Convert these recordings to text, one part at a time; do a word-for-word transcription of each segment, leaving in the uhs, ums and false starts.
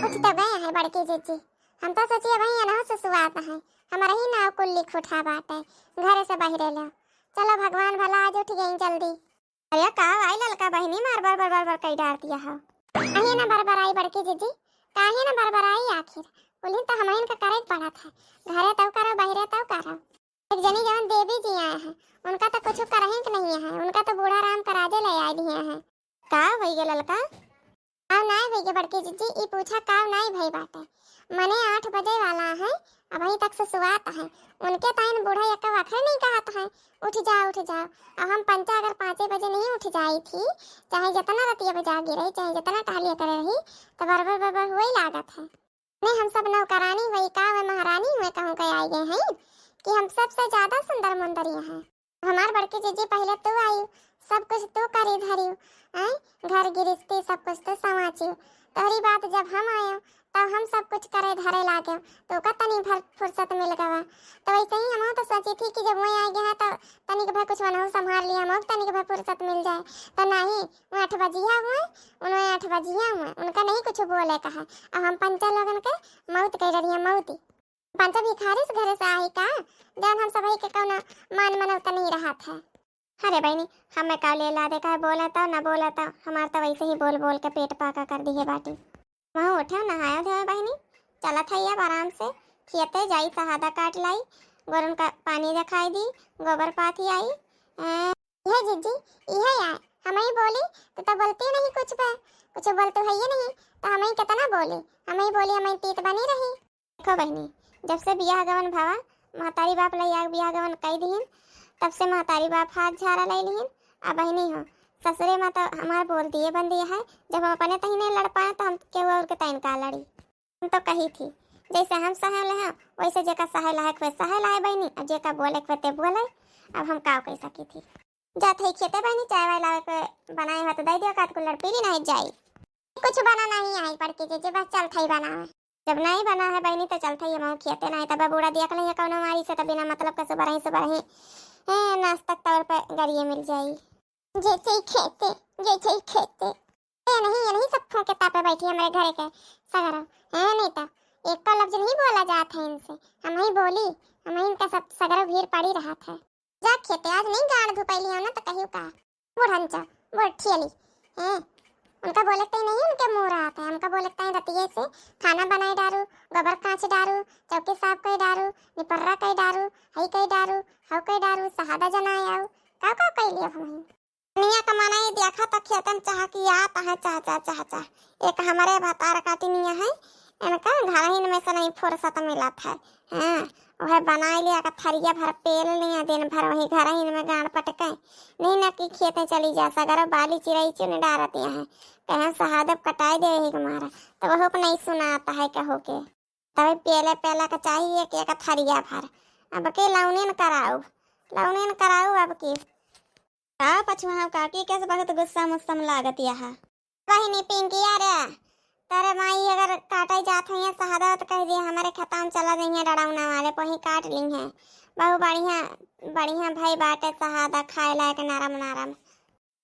उठ तो गए हैं बड़की जिज्जी, हम तो सोचिए वही अनहो से सुआत है, हमारा ही नाव कुल्ली खुठा बाटे, घरे से बहिरे लो। चलो भगवान भला आज उठ गई जल्दी। अरे का आई ललका बहिनी, मार बर बर बर बर कई डार दिया हो। काहे ना बरबराई बड़की जिज्जी, काहे ना बरबराई आखिर, कुल्हिन तो हमहिन का करे के पड़त है, घरे तौ करो बहिरे तौ करो। एक जनी जवन देवी जी आए हैं, उनका तो कुछ करही के नहीं है, उनका तो बूढ़ा राम का राजे ले आए दिए हैं। का होई गे ललका? काव नाई होई गे बड़की जिज्जी, ई पूछा काव नाई भई बाटे। मने आठ बजे वाला है, अबहीं तक से सुआत है। उनके ताईं बूढ़ा यक्का वखरे नहीं कहत है, "उठ जाओ, उठ जाओ।" अब हम पंचा अगर पाँचे बजे नहीं उठ जाई थी, चाहे जितना रतिया बजा गिरे, चाहे जितना टहलिया करे रही, तो बरबर बरबर हुए लागत है। नहीं, हम सब नौकरानी हुई का, वे महारानी हुए कहूँ के आई गए हैं कि हम सबसे ज्यादा सुंदर मुंदरी हैं। हमार बड़की जिज्जी पहले तू आई, सब कुछ तू करी धरियो, हैं? घर गिरस्ती सब कुछ तू संवाचियो। तोहरी बाद जब हम आयो, तब हम सब कुछ करे धरे लाग्यो, तो का तनी भर फुर्सत मिल गवा। तो वैसे ही हम तो सोची थी कि जब वहीं आ गए हैं, तो तनिक भर कुछ वनहु संभाल लिया, हम तनिक भर फुर्सत मिल जाए। तो नहीं, वो आठ बजिया हुए, उन्होंने आठ बजिया हुए, उनका नहीं कुछ बोले का है। अब हम पंचा लोगन के मौत कह रही है, मौत। पंचा भिखारी से घरे से आई का, जौन हम सबही के कौनो मान मनौता नहीं रहत है। अरे बहिनी, हमें का ले ला दे, काहे बोला था, ना बोला था, हमार तो वैसे ही बोल बोल के पेट पाका कर दिए बाटी। वहाँ उठे नहाया धोए बहिनी, चलत है अब आराम से, खेते जाई, सहादा काट लाई, गोरन का पानी देखाई दी, गोबर पाथी आई। ए, यह जिज्जी, यह आए, हम ही बोली, तो, तो बोलती नहीं कुछ पे, कुछ बोलते है ये नहीं, तो हम ही कितना बोली, हम ही बोली, हम ही तीत बनी रही। देखो बहिनी, जब से बियाह गवन भवा, महतारी बाप लइया के बियाह गवन कई दिहिन, तब से महतारी बाप हाथ झारा लई लिहिन। आ बहिनी हो, ससुरे में तो हमार बोल दिए बंदी है, जब हम अपने तहीने लड़ पाए तो हम केहू और के तइन का लड़ी। हम तो कही थी, जैसे हम सहे ले हैं, वैसे जेका सहे लायक हुए सहे लाए बहिनी, अब जेका बोले के हुए ते बोले, अब हम का कह सकी थी। जात है खेते बहिनी, चाय वाय लावे के बनाए हो तो दे दिया, काट कुल्लड़ पी ली नहीं जाई। कुछ बना नहीं आई बड़की जीजी, बस चल थई बनावे। जब नहीं बना है बहिनी तो चल थई हम खेते, नहीं तब बूढ़ा दिया के नहीं कौनो मारी से तो बिना मतलब के सुबह रही सुबह रही, ए, नाश्ता के तौर पे गरिए मिल जाई। जे चई खेते, जे चई खेते। ए नहीं, ये नहीं सब फूके तापे बैठी हमरे घरे के सगरो। ए नहीं तो एक तो लफ्ज नहीं बोला जात है इनसे, हम ही बोली, हम ही इनका सब सगरो भीड़ पड़ी रहत है। जा खेते, आज नहीं गाड़ धुपैली हो ना तो कहियो का। बुढ़न चा, बुढ़ियली, हैं? उनका बोले तई नहीं उनके मुँह रहत है, हमका बोले तई रतिये से खाना बनाए डारू, गोबर कांच डारू, चौकी साफ कर डारू, निपर्रा कर डारू, हई कर डारू, हऊ कर डारू, सहादा जनाए आऊ, का का कर लियो हम ही। दुनिया का मनाई देखा तो खेतन चाह की आत है, चाह, चाह, चाह, चाह। एक हमरे भतार काटी निया है, इनका घरहिन में से नहीं फुर्सत मिलत है। हाँ, वह बनाई लिया का थरिया भर पेल लिया, दिन भर वही घरहिन में गाड़ पटके। नहीं ना कि खेते चली जा, सगरो बाली चिरई चुन डारत यहाँ। कहें सहादब कटाई दे यही के मारा, तो वह को नहीं सुनाता है कहो के। तबे पेले पेला के चाहिए कि एक थरिया भर। अब के लौनिन कराऊ, लौनिन कराऊ अब की। का पछुआव काकी के बहुत गुस्सा मुस्सा में लागत यहा। बहिनी पिंकिया रे, तेरे माई अगर काटे जात हुई है सहादा तो कह दिए हमारे खेता में चला जाइए डरावना वाले, वहीं काट ली है। बहु बढ़िया, बढ़िया भाई बाटे सहादा खाए लायक नरम नरम।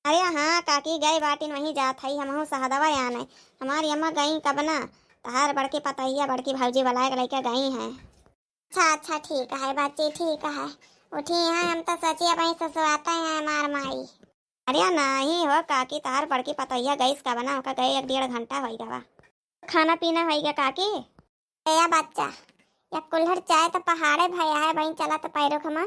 अरे हाँ काकी, गई बाटिन वहीं जात हई, हमहू सहदवा आने। हमारी अम्मा गई कबना, तहार बड़की पतोहिया बड़की भौजी बुलाए के लइके गई हैं। अच्छा, अच्छा, ठीक है बच्ची, ठीक है। उठी हैं, हम तो सोचिए वहीं ससुआते हैं हमार माई। अरे नहीं हो काकी, तहार बड़की पतोहिया गईस कबना, ओका गए एक डेढ़ घंटा होई गवा। खाना पीना होई गया काकी? ए या बच्चा, या कुल्हड़ चाय तो पहाड़े भया है, वहीं चला तो पैरो खमा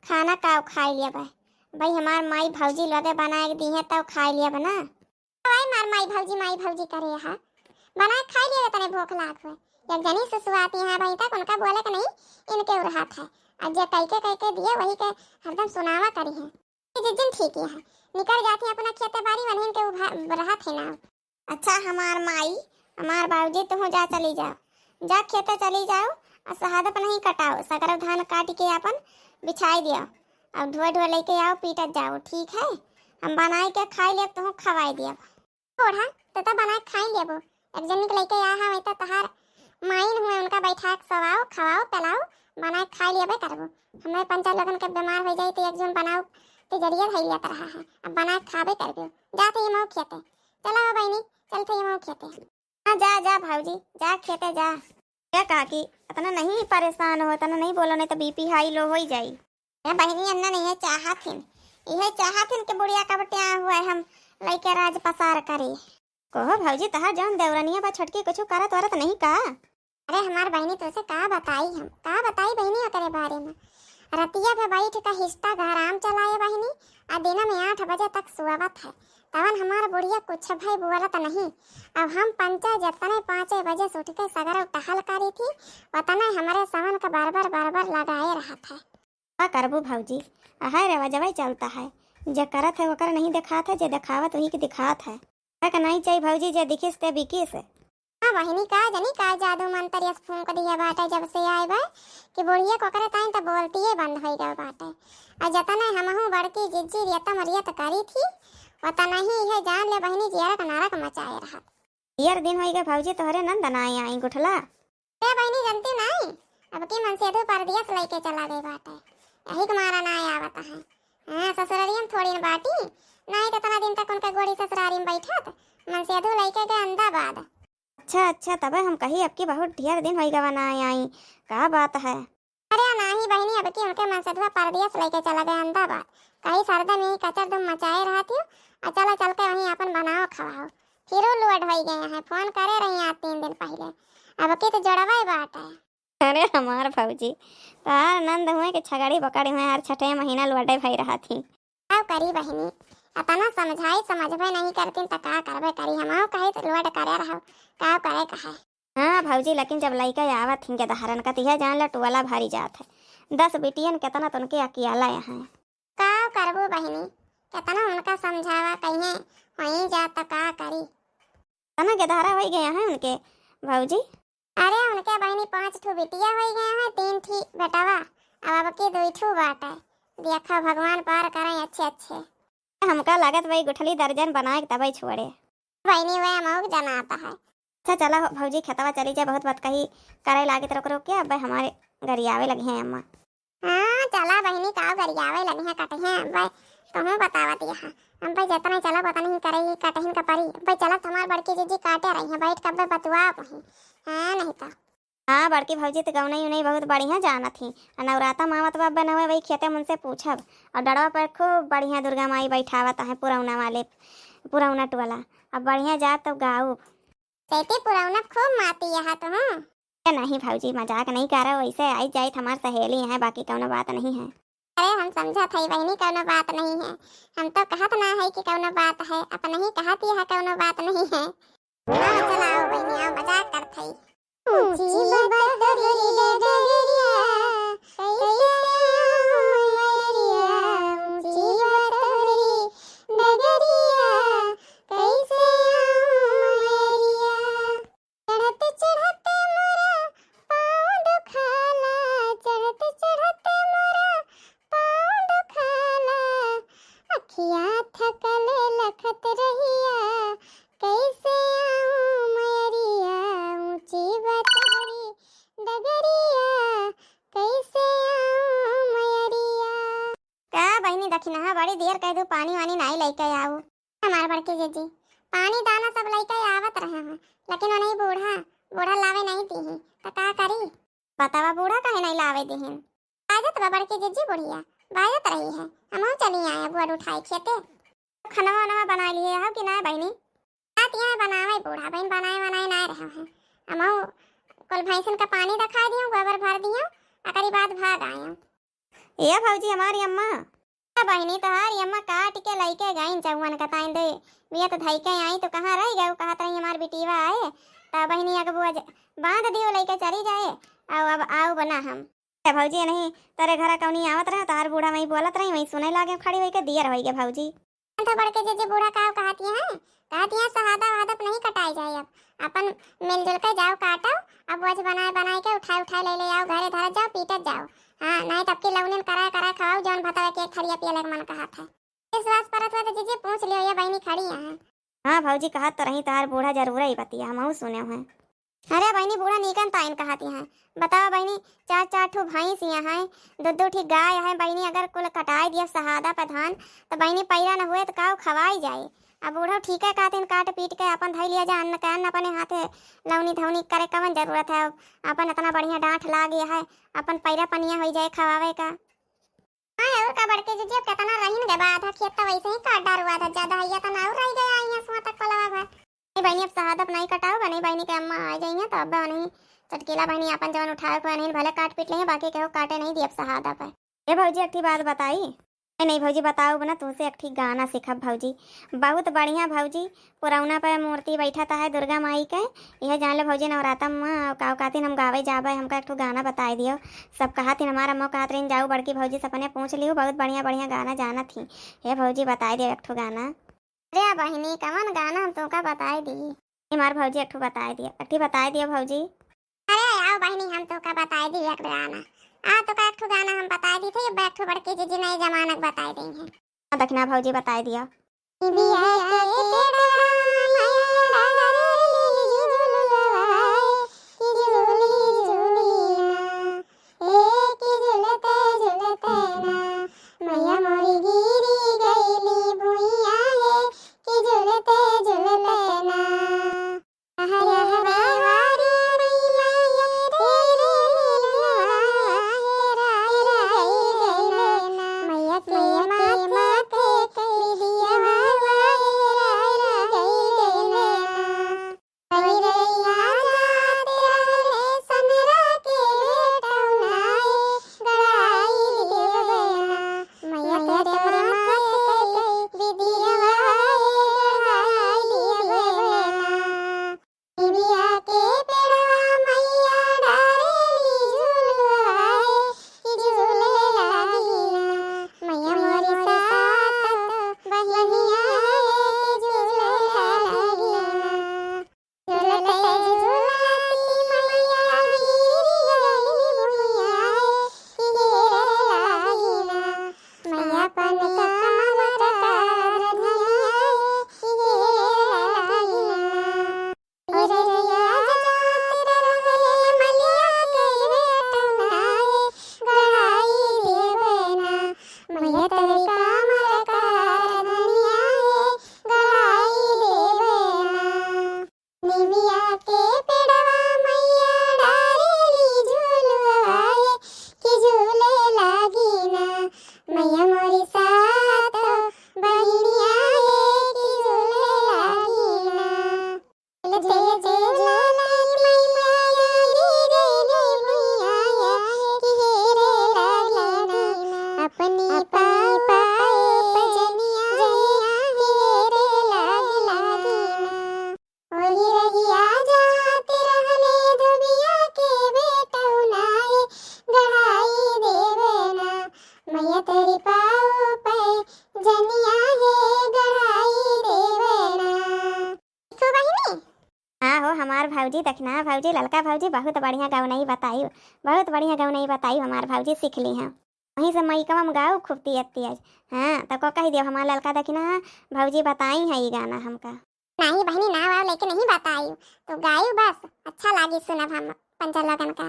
खाना का खाई लिया भाई। भाई हमार माई भौजी लगे बनाए के दी है तब खाई लिया बना। भाई मार माई भौजी, माई भौजी करे है, बनाए खाई लिया तने भूख लाग हुए। एक जनी से सुआती है भाई तक उनका बोले के नहीं, इनके उरहात है। अब जे कह के कह के दिए वही के हरदम सुनावा करी है। ये जिज्जन ठीक है, निकल जाती है अपना खेते बारी वनहिन के उभा-, रहा थे ना। अच्छा हमार माई, हमार बाबूजी, तुहूँ जा चली जाओ, जा खेते चली जाओ और शहादत नहीं कटाओ, सगरो धान काट के अपन बिछाई दियो। अब धोए धोए लेके आओ, पीटत जाओ, ठीक है? हम बनाई के खाई लेब, तुहूँ खवाई दियब। बूढ़ा, तो तो बनाए खाई लेबो, एक जनी के लेके आया है, वही तो तहार माइन हुए, उनका बैठा के सवाओ, खवाओ, पिलाओ, बनाए खाई लेबे करबो। हमें पंचा लोगन के बीमार हो जाई तो एक जन बनाओ के जरिए धई लेत रहा है, अब बनाए खाबे करबो। जाते ही मऊ खेते, चला हो बहिनी, चलते ही मऊ खेते। जा, जा भौजी, जा खेते जा। ए काकी, इतना नहीं परेशान हो, इतना नहीं बोलो, नहीं तो बीपी हाई लो होई जाई। ए बहिनी, अन्ना नहीं है चाहत हिन, इहे चाहत हिन कि बुढ़िया कब ट्यां हुआ है, हम लइके राज पसार करी। कहो भौजी, तहार जौन देवरनिया बा छोटकी, कुछ करत वरत नहीं का? अरे हमार बहिनी, तोसे का बताई हम, का बताई बहिनी ओकरे बारे में। रतिया भे बैठ का हिस्टा गहराम चलाए बहिनी, आ दिन में आठ बजे तक सुअवत है। तवन हमार बुढ़िया कुछ भई बोलत नहीं। अब हम पंचा जतने पाँचे बजे से उठ के सगरो टहल करी थी, वतने हमरे समन का बरबर बरबर लगाए रहत है। का करबू भौजी, अहै रेवजवै चलता है। जे करत है ओकर नहीं देखात है, जे देखावत वही के दिखात है। का नहीं चाही भौजी, जे दिखिस ते बिकिस। हाँ बहिनी, का जनी का जादू मंतर यस फूंक दिया बाटे, जब से आए बा कि बुढ़िया कोकरे ताईं त बोलतिए बंद होई गए बाटे। आ जतने हमहू बड़की जिज्जी रियतम रियत करी थी, वतने ही इहे जान ले बहिनी, जियरक नरक मचाए रहत। ढेर दिन होई गए भौजी, तोहरे नंद नाई आई गुठला। ए बहिनी, जनती नाई, अब की मनसेधु परदेस लइके चला गई बाटे, यही के मारा नाई आवत है। हाँ, ससुररियम थोड़ी न बाटी, नाई कितना दिन तक उनके गोड़ी ससुरारी में बैठत, मनसेधु लइके गए अंदाबाद। अच्छा, अच्छा, तबे हम कही, अब की बहुत ढेर दिन होई गवा नाई आई, का बात है? अरे नाही बहिनी, अब की उनके मनसेधुआ परदेस लइके चला गए अंदाबाद। कही सरदन यही कचर धूम मचाए रहत हियो, आ चला चल के वहीं आपन बनाओ खवाओ। फिरू लुअड होई गए हैं, फोन करे रही आज तीन दिन पहिले। अब की तो जोड़वा ही बात है। अरे हमार भौजी, तार नंद हुए कि छगड़ी बकड़ी हुए, हर छठे महीना लुअडे भई रहत ही। का करी बहिनी, अतना समझाई समझबे नहीं करतीन त का करबे करी, हमहू कही त लुअड करे रहो, का करे कहे। हाँ भौजी, लेकिन जब लइका आवत हिन के दहारन का, तिहे जान ले टोला भरी जात है। दस बिटियन केतना तुनके अकियाला यहाँ। का करबू बहिनी, केतना उनका समझावा, कहिए होई जा त का करी। तना के दहारा होई गए हैं उनके भौजी। अरे उनके बहिनी पाँच ठू बिटिया होई गए हैं, तीन ठी बेटवा, अब अब की दुई ठू बाटे। देखा भगवान पार करें अच्छे अच्छे। हमका लागत वही गुठली दर्जन बनाए के तबे छोड़े। बहिनी वह अमौक जनाता है। अच्छा चला हो भौजी, खेतवा चली जाए, बहुत बतकही करे लागित रुक रुक के, अब हमारे गरियावे लगी हैं अम्मा। हाँ चला बहिनी, काव गरियावे लगी हैं, कटहे अब्बे, कहूँ बतावत यहाँ। अब्बे जतना चला पता नहीं करे ही कटहिन का परी। अब्बे चला तुम्हार बड़की जीजी काटे रही हैं, बैठ के अब्बे बतुआ वहीं। हाँ नहीं तो। हाँ, बड़की भौजी त गौनई उनई बहुत बढ़िया जानत ही। आ नवराता मावत बा बनवे वही खेते मुनसे पूछब। और डड़वा पर खूब बढ़िया दुर्गा माई बैठावत है पुरौना वाले, पुरौना टोला। अब बढ़िया जा तो गाउब। सेती पुरौना खूब माती यहाँ तो हूँ। ए नहीं भौजी, मजाक नहीं करा, वैसे आई जाइत हमार सहेली है, बाकी कौनो बात नहीं है। अरे हम समझत हई बहिनी कौनो बात नहीं है, हम तो कहत ना है कि कौनो बात है, अपने ही कहत यह कौनो बात नहीं है। हाँ, चला आओ बहिनी, आओ, मजाक करत हई। ऊंची बा तोहरी डगरिया, कैसे आऊं मयरिया, ऊंची बा तोहरी डगरिया, कैसे आऊं मयरिया। चढ़त चढ़त मोरा पाँव दुखाला, चढ़त चढ़त मोरा पाँव दुखाला, अखियाँ थकल लखत रहिया, कैसे आऊं मयरिया, ऊंची बा तोहरी डगरिया, कैसे आऊं मयरिया। का बहिनी दखिनहा, बड़ी देर कह दू, पानी वानी नाई लइके आऊ। हमार बड़की जीजी, पानी दाना सब लइके आवत रहे हैं, लेकिन ओनही बूढ़ा, बूढ़ा लावे नहीं दीही, त का करी? बतावा, बूढ़ा काहे नहीं लावे दीहिन? बाजत बा बड़की जीजी बुढ़िया, बाजत रही है, हमहू चली आए अगुआ उठाए खेते। खनवा वनवा बना लिए हो कि ना बहिनी? रात यहाँ बनावे बूढ़ा बहिन, बनाए वनाए ना रहे हैं। हमहू कुल भैंसन का पानी रखा दियो, गोबर भर दियो, अकरी बाद भाग आयो। ए भौजी, हमारी अम्मा। ए बहिनी, तोहारी अम्मा काट के लइके गईन चौवन का ताइन दे, बियत धई के आई तो कहाँ रह गए? कहत रही हमार बिटीवा आए, त बहिनी अगबुआ ज-, बांध दियो लइके चली जाए, आओ अब आओ बना हम। ए भौजी, नहीं तोरे घरा कौनी आवत रहे, तोहार बूढ़ा वहीं बोलत रही, वहीं सुने लागे खड़ी होई के दियर होई गे भौजी। तो बड़के जीजी बूढ़ा का कहती हैं, कहती हैं सहादा वहादप नहीं कटाई जाए, अब अपन मिलजुल के जाओ काटो, अब बोझ बनाए बनाए के उठाए उठाए ले ले आओ, घरे धरत जाओ, पीटत जाओ। हाँ, नहीं तब की लौनिन कराए कराए खवाओ, जौन भतवा के एक थरिया पियले के मन कहत है। विश्वास परत हुआ तो जीजी पूछ लियो, ये बहिनी खड़ी हैं। हाँ भौजी, कहत तो रही तोहार बूढ़ा जरूर ही बतिया, हमहू सुने हैं। अरे बहिनी, बूढ़ा नीकन ताइन कहत यहाँ। बतावा बहिनी, चार चार ठो भैंस यहाँ है, दो दो ठी गाय है बहिनी, अगर कुल कटाई दिया सहादा पे धान, तो बहिनी पैरा न हुए तो काव खवाई जाए? अब बूढ़ो ठीक है, कहतिन काट पीट के अपन धइ लिया जा अन्न के, अन्न अपने हाथे लौनी धौनी करे कवन जरूरत है? अब अपन इतना बढ़िया डांठ लाग गया है, अपन पैरा पनिया होइ जाए खवावे का। हाँ, और का बड़की जीजी, अब कितना रहिन गए बा, आधा खेत तो वैसे ही काट डारुआ था, ज्यादा हैया तो ना और रह गया, यहाँ सुआ तक कोलवा भर। नहीं बहिनी, अब सहादब नहीं कटाओ बा, नहीं बहिनी के अम्मा आ जाइए तो अब नहीं चटकीला बहिनी अपन जवन उठावे को नहीं भले काट पीट लें, बाकी केहू काटे नहीं दियब सहादब है। ए भौजी, एक ठी बात बताई। ए नहीं भौजी, बताओ बना, तुमसे एक ठी गाना सीखब भौजी। बहुत बढ़िया भौजी, पुरौना पे मूर्ति बैठा था है दुर्गा माई के। यह जान ले भौजी, नवरातम में का कातिन हम गावे जाबे, हमका एक ठो गाना बताई दियो। सब कहा थिन, हमारा अम्मा कहत रहिन, जाऊ बड़की भौजी से अपने पूछ लियो, बहुत बढ़िया बढ़िया गाना जानत ही। हे भौजी, बताई दियो एक ठो गाना। अरे बहिनी, कवन गाना हम तुमका बताई दी? हमार भौजी एक ठो बताई दियो, एक ठी बताई दियो भौजी। अरे आओ बहिनी, हम तुमका बताई दी एक ठो गाना। आ तुमका एक ठो गाना हम बताई दी थे, अब एक ठो बड़की जीजी नए जमाना के बताई दी हैं। हाँ, दखिना भौजी बताई दियो। बिया के पेड़वा मैया डारेली झुलुआ, कि झूली झूली ना। ए कि झुलते झुलते ना, मैया मोरी गिरी गईली भुइया, ए कि झुलते झुलते ना। हरे हरे वारी मैया तेरे लीला, तेरा तेरा गई ना। मैया के माथे कई दिया, तेरा तेरा गई ना। भैरैया जात रहले सनरा के बेटौना, ए गढ़ाई देवे ना। मैया तोरे माथे कई बिदिया, ए गढ़ाई देवे ना। निमिया के पेड़वा मैया डारेली झुलुआ, ए कि झूले लागी ना। मैया मोरी सात बहिनिया, ए कि झूले लागी ना। झुलते झुलती मैया गिरी गईली भुइया, ए कि गिरे लागी ना। मैया अपन कमर का धनिया, ए कि गिरे लागी ना। बिहरिया जात रहले मलिया के बेटौना, ए गढ़ाई देवे ना। मैया तोरे कमर का धनिया, ए गढ़ाई देवे ना। निमिया के पेड़वा मैया डारेली झुलुआ, ए कि झूले लागी ना। मैया मोरी सात बहिनिया, ए कि झूले लागी ना। झुलते झुलती मैया गिरी गईली भुइया, ए कि गिरे लागी ना। अपनी पाँव पे पजनिया, ए कि गिरे लागी ना। ओही रहिया जात रहले धोबिया के बेटौना, ए गढ़ाई देवे ना। मैया तोरी पाँव पे जनिया, ए गढ़ाई देवे ना। देखो बहिनी। हाँ हो हमार भौजी, दखिना भौजी, ललका भौजी, बहुत बढ़िया गवनई बताई, बहुत बढ़िया गवनई बताई हमार भौजी, सीख ली हैं। वहीं से मइकवा में गाओ खूब तियज तियज। हाँ, तो को कही दियो हमार ललका दखिना भौजी बताई है ई गाना हमका। नहीं बहिनी, ना आओ लेकिन नहीं बताई, तो गायू बस, अच्छा लागी सुनब हम पंचर लोगन का।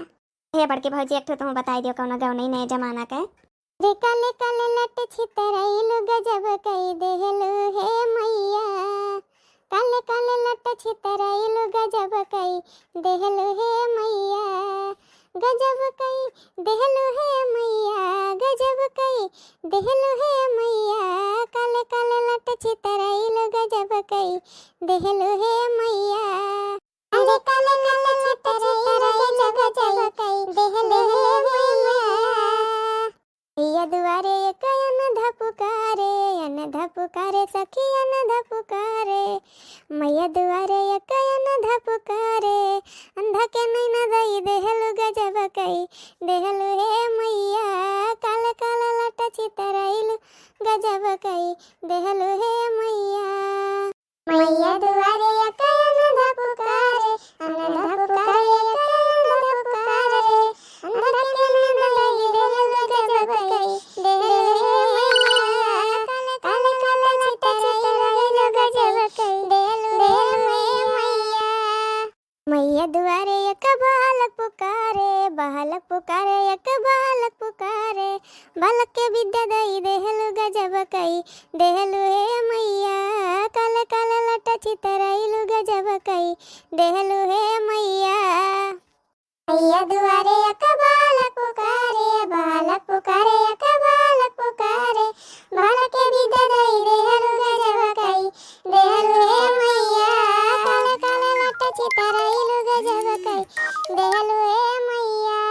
हे बड़की भौजी, एक ठो तुम बताई दियो कौनो गवनई नए जमाना के। रे काले काले लट छितराइलु गजब कई देहलु हे मैया। काले काले लट छितराइलु गजब कई देहलु हे मैया। गजब कई देहलु हे मैया, गजब कई देहलु हे मैया। काले काले लट छितराइलु गजब कई देहलु हे मैया। अरे काले काले लट छितराइलु गजब कई देहलु हे मैया। मैया दुआरे एक अनधा पुकारे, अनधा पुकारे सखी अनधा पुकारे। मैया दुआरे एक अनधा पुकारे, अंधा के नैना दई देहलु गजब कई देहलु हे मैया। काले काले लट छितराइलु गजब कई देहलु हे मैया। मैया दुआरे एक अनधा पुकारे, अनधा पुकारे अरे एक बालक पुकारे, बालक पुकारे, एक बालक पुकारे, बालक के विद्या दई देहलु गजब कई देहलु हे मैया, काले काले लट छितरइलु गजब कई देहलु हे मैया। मैया दुआरे एक बालक पुकारे, बालक पुकारे, एक बालक पुकारे, बालक के विद्या दई देहलु गजब कई देहलु हे मैया, काले काले लट छितरइलु गजब कई देहलु हे मैया।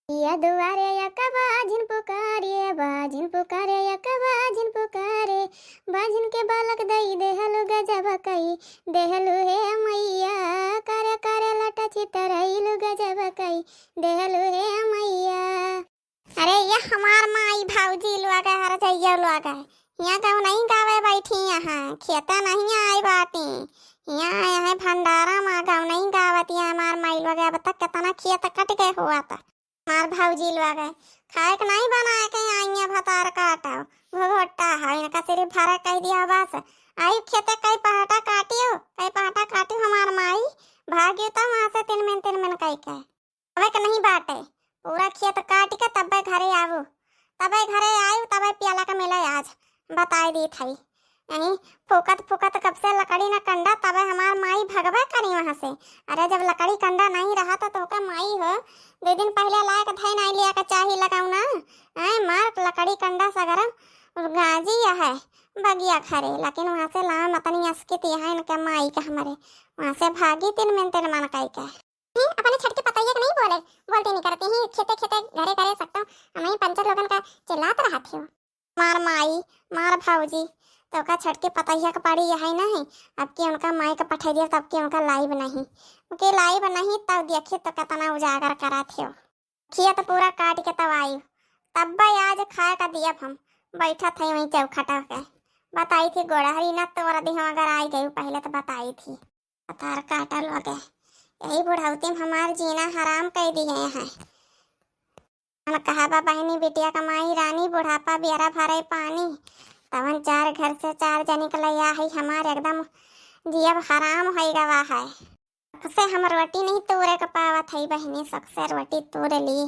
मैया दुआरे एक बाझिन पुकारे, बाझिन पुकारे, एक बाझिन पुकारे, बाझिन के बालक दई देहलु गजब कई देहलु हे मैया, करे करे लट छितरइलु गजब कई देहलु हे मैया। अरे ये हमार माई भौजी लोग है, हर जइया लोग है, हियाँ गवनई गावे बैठी, हियाँ खेते नहीं आई बाटी, हियाँ आए हैं भंडारा मा गवनई गावत, ये हमार माई लोग अब तक कितना खेत कट गए हुआ था। हमार भौजी लोग है, खाए के नहीं बनाए के आई है, भतार काटो, घोघोटा है, इनका सिर्फ भरे कह दिया बस। आई खेते कई पहाटा काटियो, कई पहाटा काटियो हमार माई, भागियो तो वहाँ से तिनमिन तिनमिन कई के। अबे के नहीं बाटे, पूरा खेत काट के तब्बे घरे आवू, तब्बे घरे आयु, तब्बे पियाला के मिले आज, बताए दी थई। यहीं फूकत फूकत कब से लकड़ी न कंडा, तब्बे हमार माई भगबे करी वहाँ से। अरे जब लकड़ी कंडा नहीं रहा तो तोके माई हो दो दिन पहले लाए के धई नहीं लिया के चाही लगाऊ ना। ऐ मार लकड़ी कंडा सगरम गाजी है बगिया खरे, लेकिन वहाँ से लाम अतनी अस्कित यहाँ इनके माई के हमरे, वहाँ से भागी तिनमिन तिनमन कई के। ही अपने छटके पतैया के नहीं बोले, बोलते नहीं करते ही, खेते खेते घरे करे सकता। हम ही पंचर लोगन का चिल्लात रहत हो। मार माई, मार भौजी, तो का छटके पतैया के पड़ी यही नहीं, अब की उनका माई के पठाई दिया, तब की उनका लाइब नहीं, उनके लाइब नहीं, तब देखिए तो कितना उजागर करत हो। खेत पूरा काट के तब आई, तब आज खाए का दियब हम, बैठत है वहीं चौखटा के। बताई थी गोड़हरी न तोड़ दी हम, अगर आई गई पहले तो बताई थी। भतार काटा लोगे, यही बुढ़ौती में हमार जीना हराम कई दिए हैं। हम कहा बा बहनी बिटिया कमाई रानी, बुढ़ापा बियरा भरे पानी। तवन चार घर से चार जनी के लैया है हमार एकदम जियब हराम होई गवा है। शौक से हम रोटी नहीं तोड़े के पावत है बहनी, शौक से रोटी तोड़ ली।